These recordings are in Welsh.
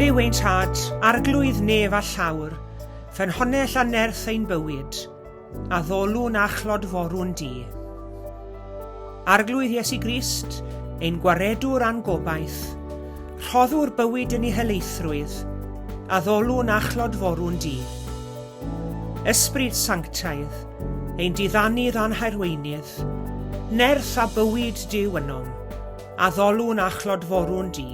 Dduw ein Tad, Arglwydd nef a llawr, ffynhonnell a nerth ein bywyd, addolwn a chlodforwn di. Arglwydd Iesu Grist, ein gwaredwr a'n gobaith, rhoddwr bywyd yn ei helaethrwydd, addolwn a chlodforwn di. Ysbryd Sanctaidd, ein diddanydd a'n harweinydd, nerth a bywyd Duw ynom, Addolwn a chlodforwn di.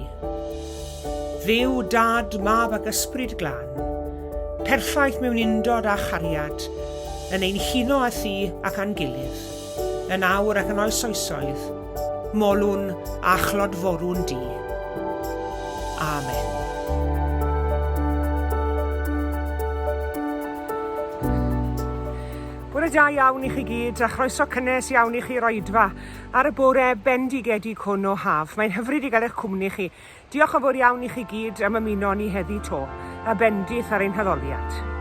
Dduw, Dad, Mab ac Ysbryd Glân, perffaith mewn undod a chariad, yn ein huno â thi ac â'n gilydd, yn awr ac yn oes oesoedd, molwn a chlodforwn di. Amen. Bore da iawn i chi gyd a chroeso cynnes iawn i chi i'r oedfa Ar y bore bendigedig hwn o haf, mae'n hyfryd i gael eich cwmni chi. Diolch yn fawr iawn i chi gyd am ymuno â ni heddi 'to, a bendith ar ein haddoliad.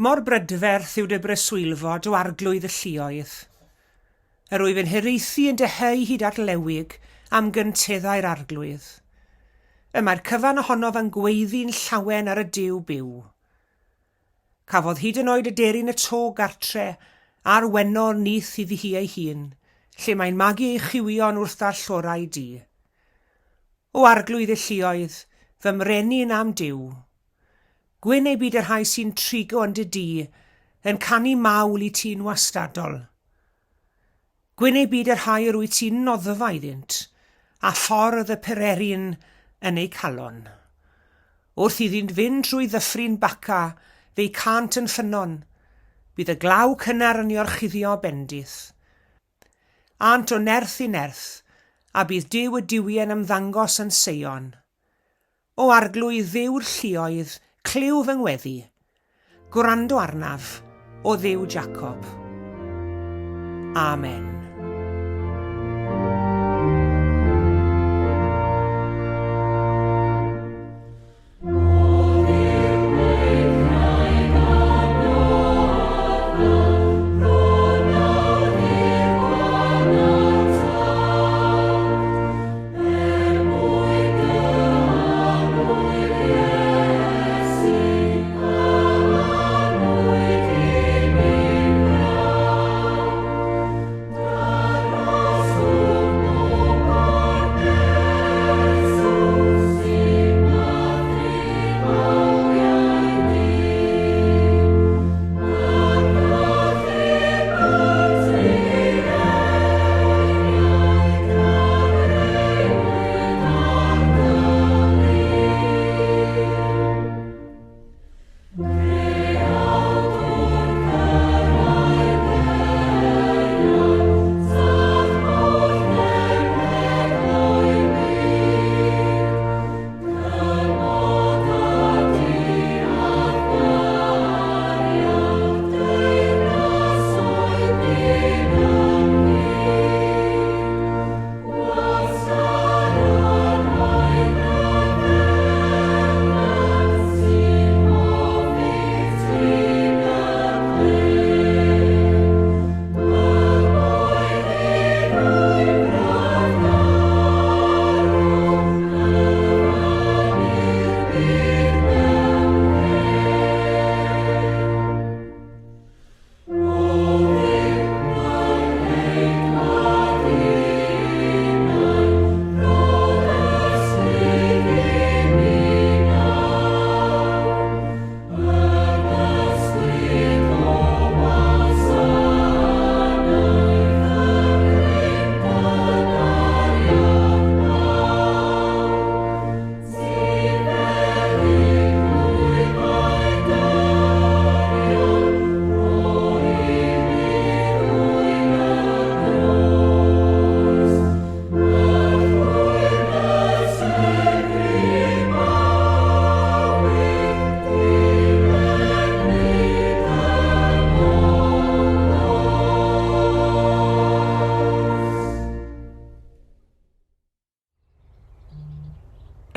Mor brydferth yw dy breswylfod, o Arglwydd y lluoedd. Yr wyf yn hiraethu yn dyheu hyd at lewig am gynteddau'r Arglwydd. Y mae'r cyfan ohonof yn gweiddi'n llawen ar y Duw byw. Cafodd hyd yn oed y deryn y to gartre a'r wennol nyth iddi hi ei hun, lle mae'n magu ei chywion wrth dallorau du. O Arglwydd y lluoedd, fy mrenin a'm Duw! Gwyn ei byd y rhai sy'n trigo yn dy dŷ, yn canu mawl i ti'n wastadol. Gwyn ei byd y rhai yr wyt ti'n noddfa iddynt, a ffordd y pererin yn eu calon. Wrth iddynt fynd trwy ddyffryn Baca, fe'i cânt yn ffynnon. Bydd y glaw cynnar yn ei orchuddio bendith. Ânt o nerth i nerth, a bydd Duw y duwiau'n ymddangos yn Seion. O Arglwydd Dduw'r lluoedd, clyw fy ngweddi. Gwrando arnaf, o Dduw Jacob. Amen.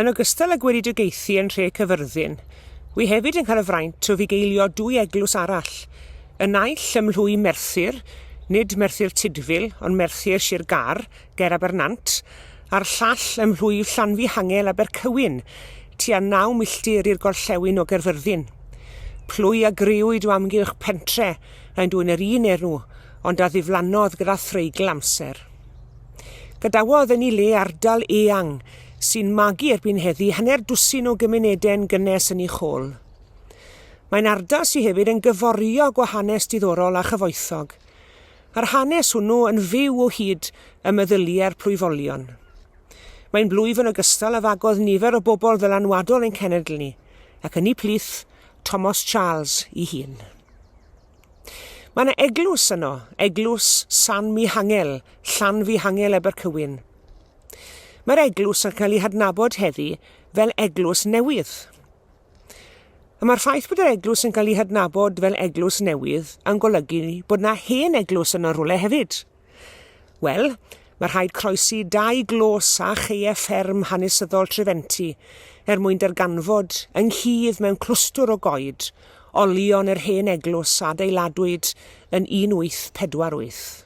Yn ogystal â gweledigaethu yn nhre Cyfyrddin, wi hefyd yn cael y fraint o fugeilio dwy eglwys arall, y naill ym mhlwy Merthyr, nid Merthyr Tudful, ond Merthyr Sir Gâr, ger Abernant, a'r llall ym mhlwyf Llanfihangel Abercywyn, tua naw milltir i'r gorllewin o Gaerfyrddin. Plwy a grëwyd o amgylch pentre yn dwyn yr un enw, ond a ddiflannodd gyda threigl amser. Gadawodd yn ei le ardal eang sy'n magu erbyn heddi hanner dwsin o gymunedau'n gynnes yn ei chôl. Mae'n ardal sydd hefyd yn gyforiog o hanes diddorol a chyfoethog, a'r hanes hwnnw yn fyw o hyd ym meddyliau'r plwyfolion. Mae'n blwyf yn ogystal a fagodd nifer o bobl ddylanwadol ein cenedl ni, ac yn eu plith Tomos Charles ei hun. Mae yna eglwys yno, eglwys San Mihangel, Llanfihangel Abercywyn. Mae'r eglwys yn cael ei hadnabod heddi fel eglwys newydd. A mae'r ffaith bod yr eglwys yn cael ei hadnabod fel eglwys newydd yn golygu bod yna hen eglwys yno rhywle hefyd. Wel, mae rhaid croesi dau glos a chaeau fferm hanesyddol Trefenty er mwyn darganfod, ynghudd mewn clwstwr o goed, olion yr hen eglwys a adeiladwyd yn 1848.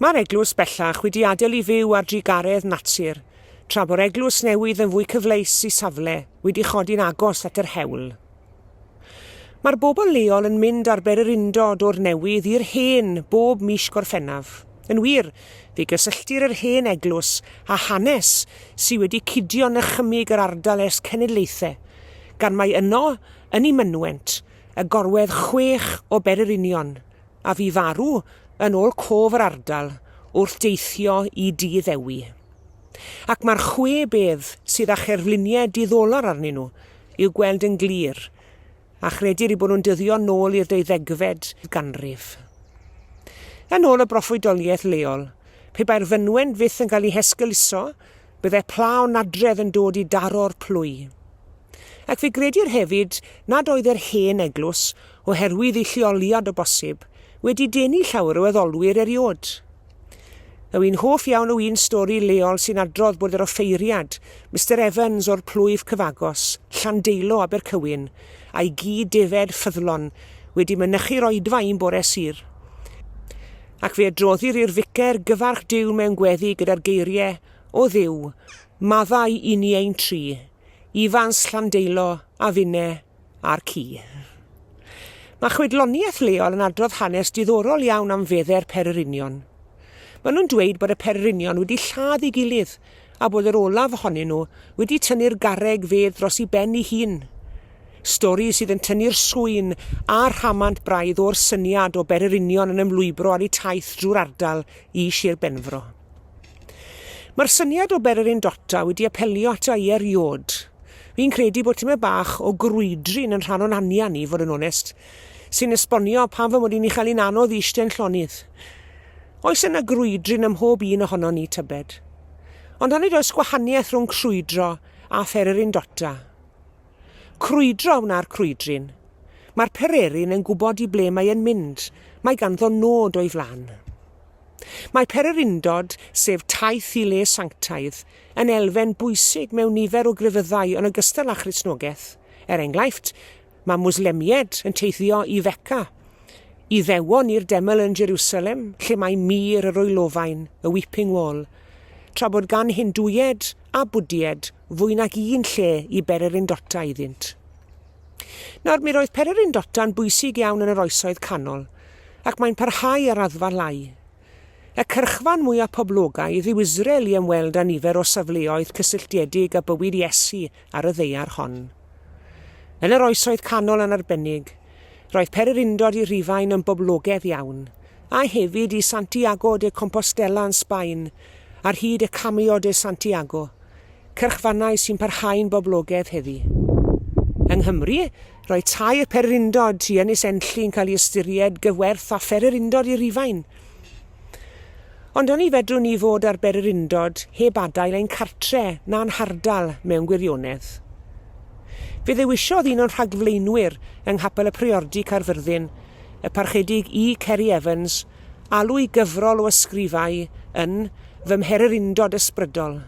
Mae'r eglwys bellach wedi adael i fyw ar drugaredd natur, tra bo'r eglwys newydd yn fwy cyfleus i safle wedi chodi'n agos at yr hewl. Mae'r bobl leol yn mynd ar bererindod o'r newydd i'r hen bob mis Gorffennaf. Yn wir, fe gysylltir yr hen eglwys â hanes sy wedi cydio nychymyg yr ardal ers cenedlaethau, gan mai yno, yn ei mynwent, y gorwedd chwech o bererinion, a fu farw, yn ôl cof yr ardal, wrth deithio i Dŷ Ddewi. Ac mae'r chwe bedd sydd â cherfluniau diddolar arnyn nhw, i'w gweld yn glir, a chredir eu bod nhw'n dyddio nôl i'r deuddegfed ganrif. Yn ôl y broffwydoliaeth leol, pe bai'r fynwent fyth yn cael ei hesgeuluso, byddai pla o nadredd yn dod i daro'r plwy. Ac fe gredir hefyd nad oedd yr hen eglwys, oherwydd ei lleoliad o bosib, wedi denu llawer o addolwyr eriod. Dw i'n hoff iawn o un stori leol sy'n adrodd bod yr offeiriad, Mister Evans o'r plwyf cyfagos, Llandeilo, Abercywyn, a'i gi defaid ffyddlon wedi mynychu'r oedfa un bore Sul. Ac fe adroddir i'r ficer gyfarch Duw mewn gweddi gyda'r geiriau, O Dduw, maddau i ni ein tri, Ifans Llandeilo a finne a'r ci. Mae chwedloniaeth leol yn adrodd hanes diddorol iawn am fedde'r pererinion. Maen nhw'n dweud bod y pererinion wedi lladd ei gilydd a bod yr olaf ohonyn nhw wedi tynnu'r garreg fedd dros ei ben ei hun. Stori sydd yn tynnu'r swyn a'r rhamant braidd o'r syniad o bererinion yn ymlwybro ar eu taith drwy'r ardal i Sir Benfro. Mae'r syniad o bererindota wedi apelio ata i eriôd. Fi'n credu bod tymed bach o grwydrin yn rhan o'n anian ni, fod yn onest, sy'n esbonio pam fy mod i'n ei chael hi'n anodd i eistedd yn llonydd. Oes yna grwydrin ym mhob un ohonon ni, tybed? Ond onid oes gwahaniaeth rhwng crwydro a phererindota? Crwydro wna'r crwydrin. Mae'r pererin yn gwybod i ble mae e'n mynd, mae ganddo nod o'i flaen. Mae pererindod, sef taith i le sanctaidd, yn elfen bwysig mewn nifer o grefyddau yn ogystal â Christnogaeth. Er enghraifft, mae Mwslemiaid yn teithio i Fecca, Iddewon i'r deml yn Jerusalem, lle mae mur yr wylofain, y Weeping Wall, tra bod gan Hindŵiaid a Bwdiaid fwy nag un lle i bererindota iddynt. Nawr, mi roedd pererindota'n bwysig iawn yn yr Oesoedd Canol, ac mae'n parhau ar raddfa lai. Y cyrchfan mwyaf poblogaidd yw Israel i ymweld â nifer o safleoedd cysylltiedig â bywyd Iesu ar y ddaear hon. Yn yr Oesoedd Canol yn arbennig, roedd pererindod i Rufain yn boblogaidd iawn, a hefyd i Santiago de Compostela yn Sbaen, ar hyd y Camio de Santiago, cyrchfannau sy'n parhau'n boblogaidd heddi. Yng Nghymru, roedd tair pererindod i Ynys Enlli yn cael ei ystyried gyfwerth â phererindod i Rufain. Ond oni fedrwn ni fod ar bererindod heb adael ein cartre na'n hardal mewn gwirionedd? Fe ddewisiodd un o'n rhagflaenwyr yng Nghapel y Priordy Caerfyrddin, y Parchedig E. Ceri Evans, alw i gyfrol o ysgrifau yn fy mhererindod ysbrydol.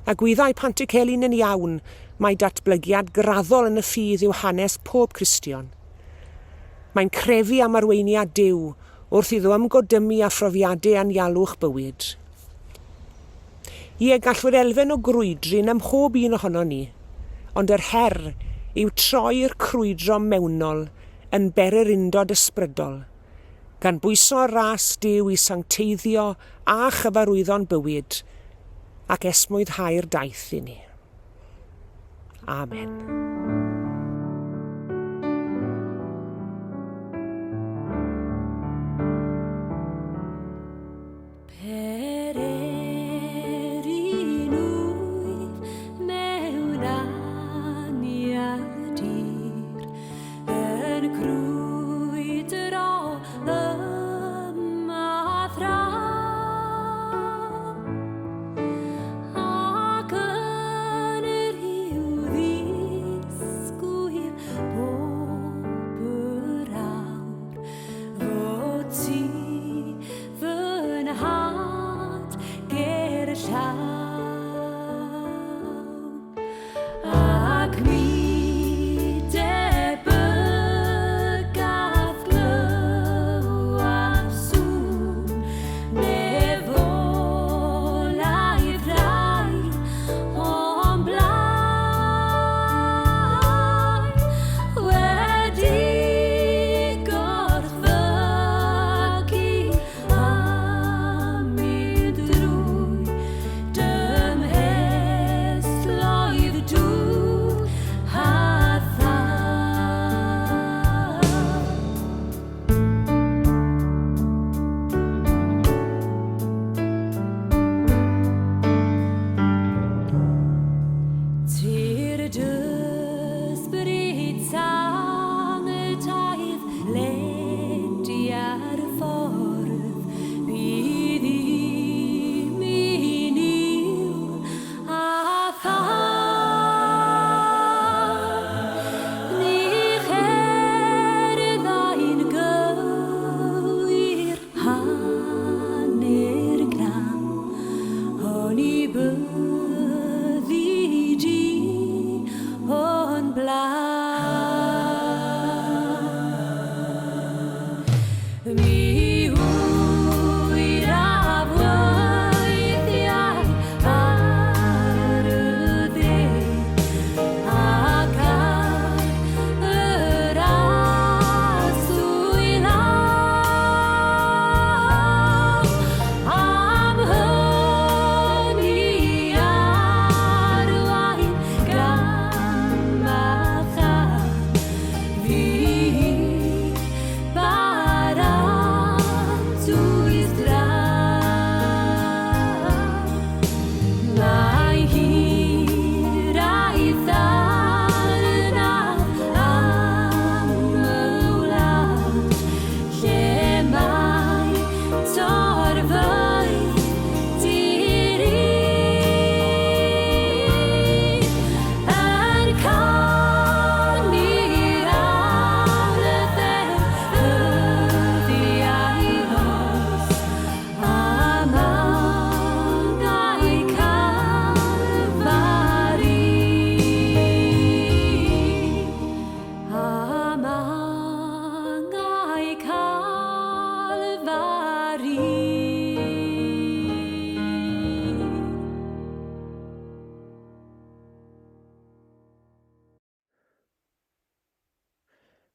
A gwyddai Pantycelyn yn iawn mai datblygiad graddol yn y ffydd yw hanes pob Cristion. Mae'n crefu am arweiniad Duw wrth iddo ymgodymu â phrofiadau anialwch bywyd. Ie, gall fod elfen o grwydryn ym mhob un ohonon ni, ond yr her yw troi'r crwydro mewnol yn bererindod ysbrydol, gan bwyso ar ras Duw i sancteiddio a chyfarwyddo'n bywyd ac esmwythau'r daith i ni. Amen.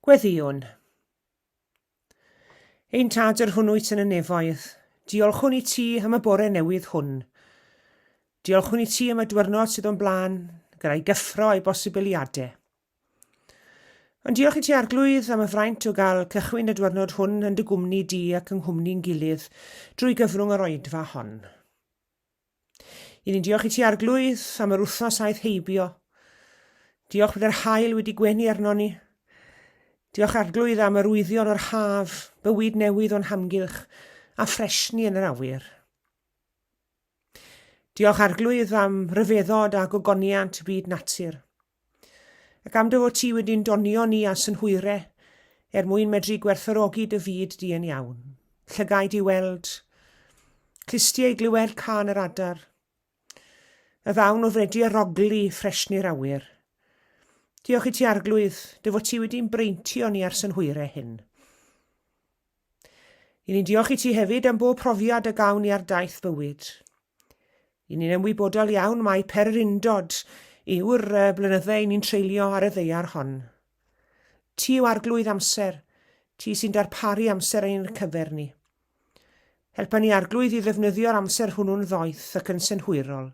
Gweddïwn. Ein Tad yr hwn wyt yn y nefoedd, diolchwn i ti am y bore newydd hwn. Diolchwn i ti am y dwyrnod sydd o'n blaen, gyda'i gyffro a'i bosibiliadau. Ond diolch i ti Arglwydd am y fraint o gael cychwyn y dwyrnod hwn yn dy gwmni di ac yng nghwmni'n gilydd drwy gyfrwng yr oedfa hon. I ni'n diolch i ti Arglwydd am yr wythnos aeth heibio. Diolch bod yr haul wedi gwenu arno ni. Diolch Arglwydd am yr wyddion o'r haf, bywyd newydd o'n hamgylch a ffresni yn yr awyr. Diolch Arglwydd am ryfeddod a gogoniant byd natur. Ac am dy fod ti wedi'n donio ni â synhwyre, er mwyn medru gwerthfawrogi dy fyd di yn iawn. Llygaid i weld, Clustiau i glywed cân yr adar. Y ddawn o fredu arogli ffresni'r awyr. Diolch i ti Arglwydd, dy fod ti wedi'n breintio ni â'r synhwyrau hyn. I ni'n diolch i ti hefyd am bob profiad a gawn ni ar daith bywyd. I ni'n ymwybodol iawn mai pererindod yw'r blynydde i ni'n treulio ar y ddaear hon. Ti yw arglwydd amser, ti sy'n darparu amser ein cyfer ni. Helpa ni arglwydd i ddefnyddio'r amser hwnnw'n ddoeth ac yn synhwyrol.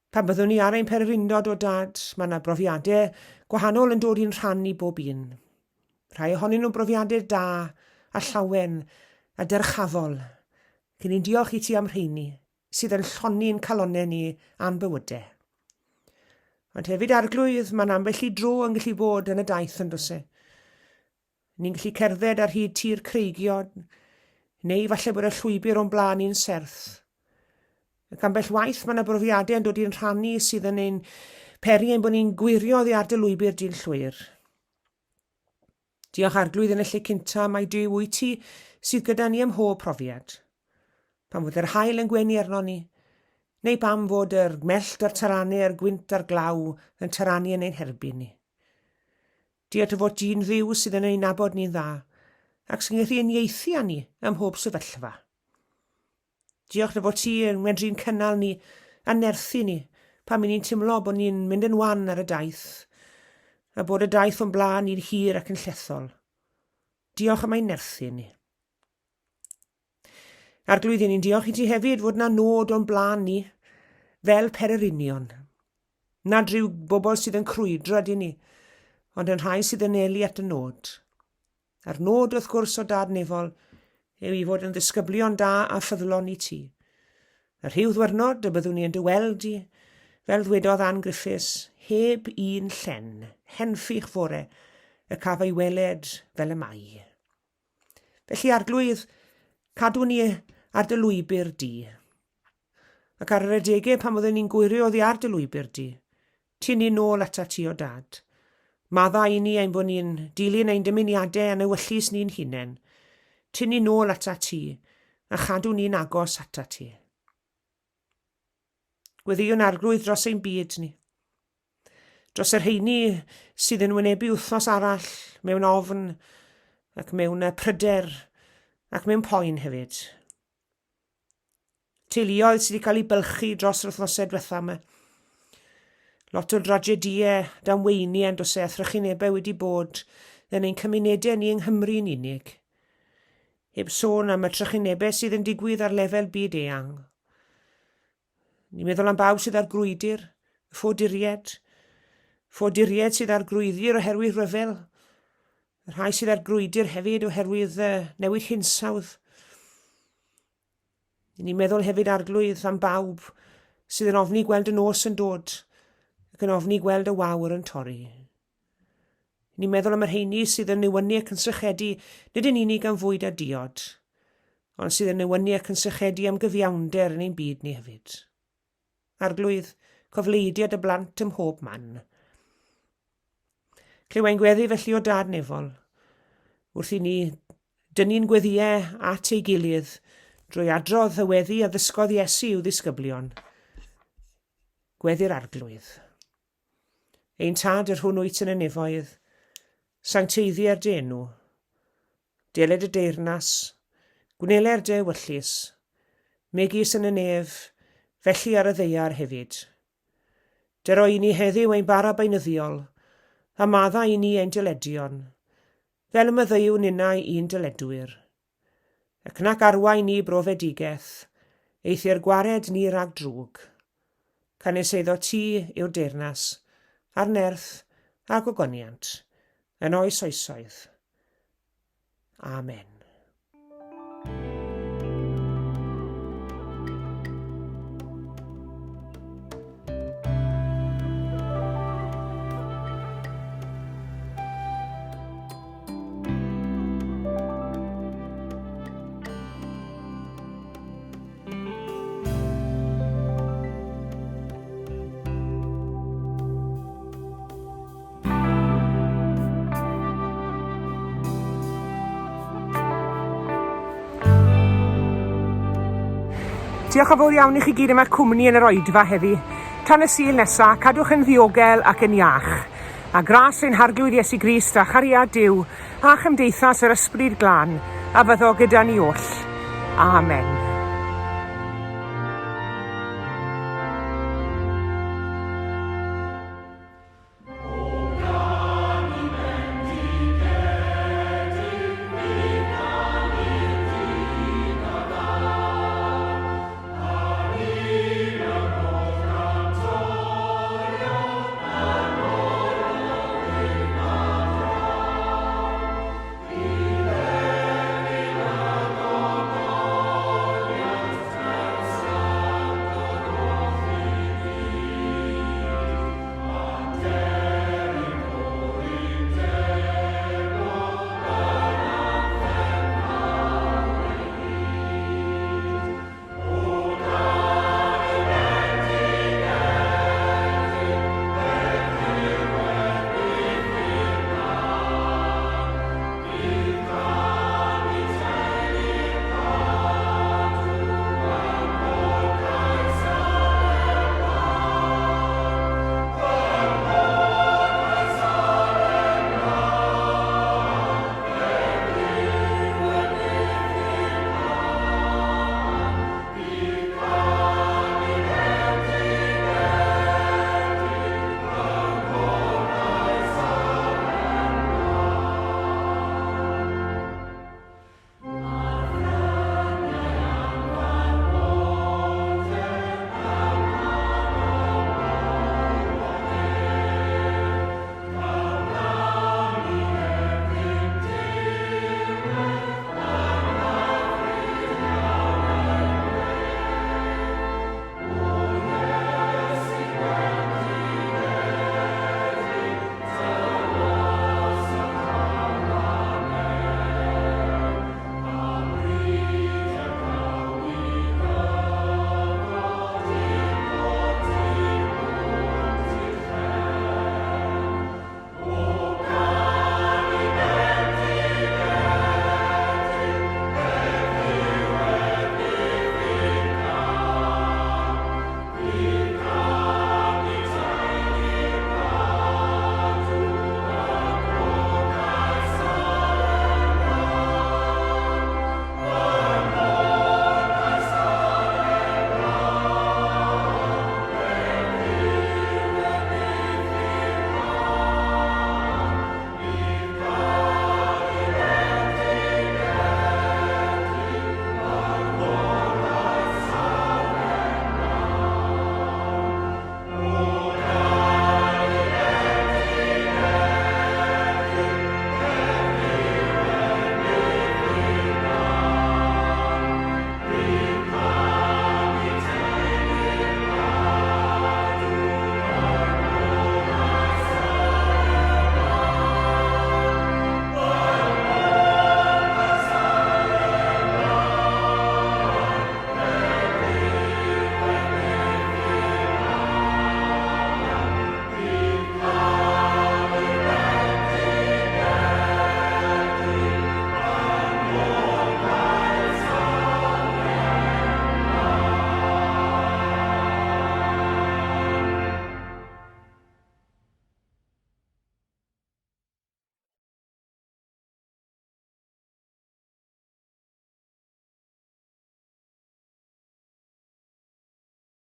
Pan byddwn ni ar ein pererindod o dad, mae yna brofiadau gwahanol yn dod i'n rhan i bob un. Rhai ohonyn nhw'n brofiadau da a llawen a dyrchafol. Cyn ni'n diolch i ti am rheini, sydd yn llonni'n calonnau ni a'n bywydau. Ond hefyd arglwydd, mae'n ambell i dro yn gallu bod yn y daith yn does e. Ni'n gallu cerdded ar hyd tir creigion, neu falle bod y llwybr o'n blaen ni'n serth. Ac ambell waith mae yna brofiadau yn dod i'n rhannu sydd yn ein peri ein bod ni'n gwirio oddi ar dy lwybr di'n llwyr. Diolch Arglwydd yn y lle cynta, mae Duw wyt ti sydd gyda ni ym mhob profiad. Pam fod yr haul yn gwenu arno ni, neu pam fod yr mellt a'r taranu a'r gwynt a'r glaw yn taranu yn ein herbyn ni. Diolch dy fod di'n Dduw sydd yn ein nabod ni'n dda, ac sy'n gallu uniaethu â ni ym mhob sefyllfa. Diolch dy fod ti yn medru'n cynnal ni a nerthu ni pan mi ni'n teimlo bod ni'n mynd yn wan ar y daith, a bod y daith o'n blaen ni'n hir ac yn llethol. Diolch am ein nerthu ni. Arglwydd, ni'n diolch i ti hefyd fod na nod o'n blaen ni fel pererinion. Nad rhyw bobl sydd yn crwydro ydyn ni, ond yn rhai sydd yn elu at y nod. A'r nod, wrth gwrs, o dad nefol yw i fod yn ddisgyblion da a ffyddlon i ti. A rhyw ddwyrnod y byddwn ni yn dy weld di, fel ddwedodd Ann Griffiths, heb un llen, henffych fore, y caf ei weled fel y mae. Felly, Arglwydd, cadw ni ar dy lwybr di. Ac ar yr adegau pan fyddwn ni'n gwyrio oddi ar dy lwybr di, tyn ni nôl ata ti o dad. Madda i ni ein bod ni'n dilyn ein dymuniadau a'n ewyllys ni'n hunain. Tyn ni nôl ata ti, a chadw ni'n agos ata ti. Gweddïwn Arglwydd dros ein byd ni. Dros y rheini sydd yn wynebu wythnos arall mewn ofn ac mewn pryder ac mewn poen hefyd. Teuluoedd sydd wedi cael eu bylchu dros yr wythnosau diwethaf yma. Lot o dragedïau, damweiniau yn dosau a thrychinebau wedi bod yn ein cymunedau ni yng Nghymru yn unig. Heb sôn am y trychinebau sydd yn digwydd ar lefel byd eang. Ni'n meddwl am bawb sydd ar grwydr, ffoaduriaid, ffoaduriaid sydd ar grwydr oherwydd rhyfel, y rhai sydd ar grwydr hefyd oherwydd newid hinsawdd. Ni'n meddwl hefyd arglwydd am bawb sydd yn ofni gweld y nos yn dod ac yn ofni gweld y wawr yn torri. Ni'n meddwl am y rheini sydd yn newynu ac yn sychedu nid yn unig am fwyd a diod, ond sydd yn newynu ac yn sychedu am gyfiawnder yn ein byd ni hefyd. Arglwydd, cofleidia dy blant ym mhob man. Clyw ein gweddi felly o Dad nefol, wrth i ni dynnu'n gweddïau at ei gilydd drwy adrodd y weddi a ddysgodd Iesu i'w ddisgyblion. Gweddi'r Arglwydd. Ein Tad, yr hwn wyt yn y nefoedd, sancteiddier dy enw. Deled y deyrnas, gwneler dy ewyllys, megis yn y nef, felly ar y ddaear hefyd. Dyro i ni heddiw ein bara beunyddiol, a maddau i ni ein dyledion, fel y maddeuwn ninnau i'n dyledwyr. Ac nac arwain ni brofedigaeth, eithr gwared ni rag drwg. Canys eiddo ti yw'r deyrnas, a'r nerth, a'r gogoniant, yn oes oesoedd. Amen. Diolch yn fawr iawn i chi gyd am eich cwmni yn yr oedfa heddi. Tan y Sul nesa, cadwch yn ddiogel ac yn iach. A gras ein Harglwydd Iesu Grist a chariad Duw a chymdeithas yr Ysbryd Glân a fyddo gyda ni oll. Amen.